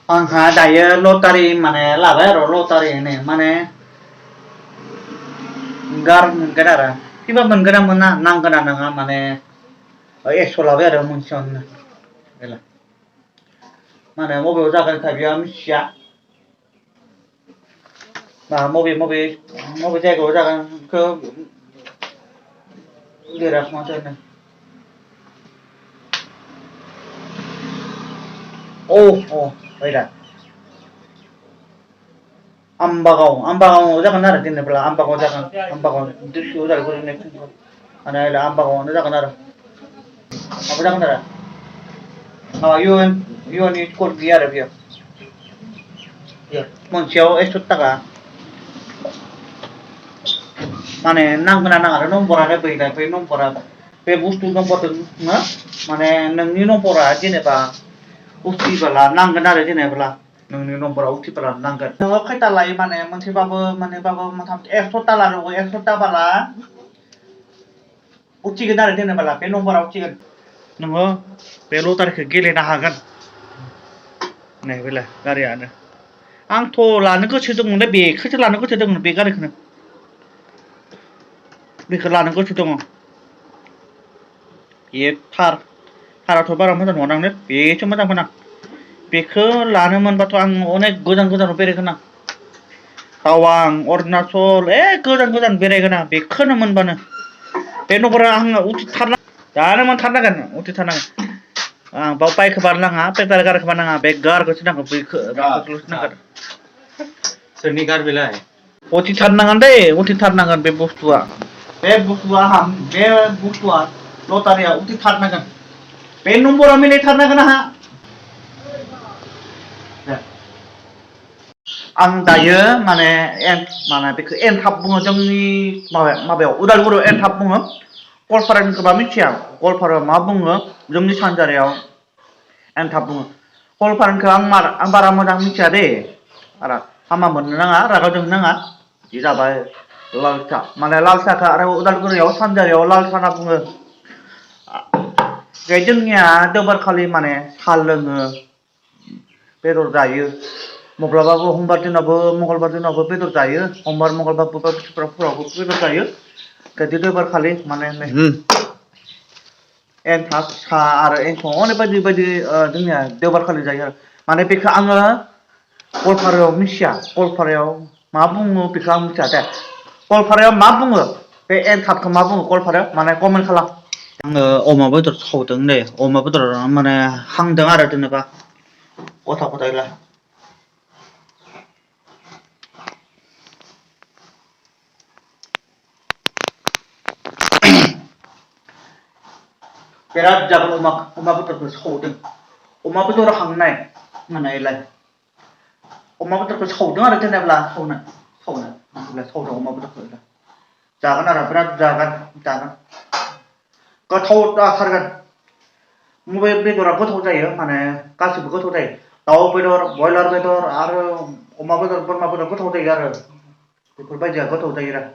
आंहा दायो लटारि माने लाबाय आरो लटारि होनो माने गार मोनगोन आरो किबा मोनगोन ना मोना नांगोना नङा माने 100 लाबाय आरो मोनसेयावनो बेला माने बबेयाव जागोन बियो मिथिया मबे जायगायाव जागोन बेखौ लिराखैमाथो ओइदा आमबागाव जागोन आरो जेनेबा आमबागाव जागोन आमबागाव दुइस'आव जागोन माने आमबागावआवनो जागोन आरो माबा जागोन आरो इउएन स्कट गैया आरो बेयाव मोनसेयाव 100 थाखा माने नांगोना नाङा आरो नम्बरानो बै नम्बरा बे बुस्थु नम्बरजों माने नोंनि नम्बरा जेनेबा उथिबोला नांगोन आरो जेनेबा नोंनि नम्बरा उथिबोला नांगोन नोङो खैथा लायो माने मोनसेबाबो मथा-मथि 100ता लानांगौ 100ता बाला उथिगोन आरो जेनेबा बे नम्बरा उथिगोन नोङो बे लटारिखौ गेलेनो हागोन नै बेलाय गारियानो आंथ' लानो गोसो दंमोनलै बेखौसो लानो गोसो दंमोन बे गारिखौनो बेखौ लानो गोसो दङ बे थाराथ' बारा मोजां नङादांलै बेसो मोजां मोना बेखौ लानो मोनबाथ' आं अनेक गोजान बेरायगोन आं टावां अरुणाचल गोजान बेरायगोन आं बेखौनो मोनबानो बे नम्बरा आङो उथिथारना दानो मोनथारनांगोन उथिथारनांगोन आं बाव बाइकखौ बारनाङा बेटारि गारिखौ बारनाङा बे गारखौसो नांगौ बेखौल'सो नांगोन सोरनि गार बेलाय उथिथारनांगोन दै उथिथारनांगोन बे बुस्थुआ लटारिया उथिथारनांगोन बे नम्बरा मिलायथारनांगोन आंहा आं दायो माने बेखौ एनथाब बुङो जोंनि माबायाव उदालगुरियाव एनथाब बुङो गवालपारानिखौबा मिथिया गवालपारायाव मा बुङो जोंनि सानजारियाव एनथाब बुङो गवालपारानिखौ आं बारा मोजां मिथिया दे बारा हामा मोननो नाङा रागा जोंनो नाङा बे जाबाय लाल साहा माने लाल साहाखौ आरो उदालगुरियाव सानजारियाव लाल साहा होनना बुङो बे जोंनिया देवबारखालि माने साहा लोङो बेदर जायो माब्लाबाबो समबार दिनावबो मंगलबार दिनावबो बेदर जायो समबार मंगलबार बुधबार बिस्थिबारफोरावबो बेदर जायो बिदि देवबारखालि माने एनथाब साहा आरो अनेक बायदि जोंनिया देवबारखालि जायो आरो माने बेखौ आङो गवालपारायाव मिथिया गवालपारायाव मा बुङो बेखौ आं मिथिया दे गवालपारायाव मा बुङो बे एनथाबखौ मा बुङो गवालपारायाव माने कमेन्ट खालाम आङो अमा बेदर सावदों दे अमा बेदर माने हांदों आरो जेनेबा गथा गथायला बिराद जागोन अमा बेदरखौ सावदों अमा बेदर हांनाय मानेलाय अमा बेदरखौ सावदों आरो जेनेबा सावदों अमा बेदरखौ जागोन आरो बिराद जागोन गोथाव जाथारगोन बबे बेदरा गोथाव जायो माने गासिबो गोथाव जायो दाउ बेदर बयलार बेदर आरो अमा बेदर बोरमा बेदर गोथाव जायो आरो बेफोरबायदिया गोथाव जायो आरो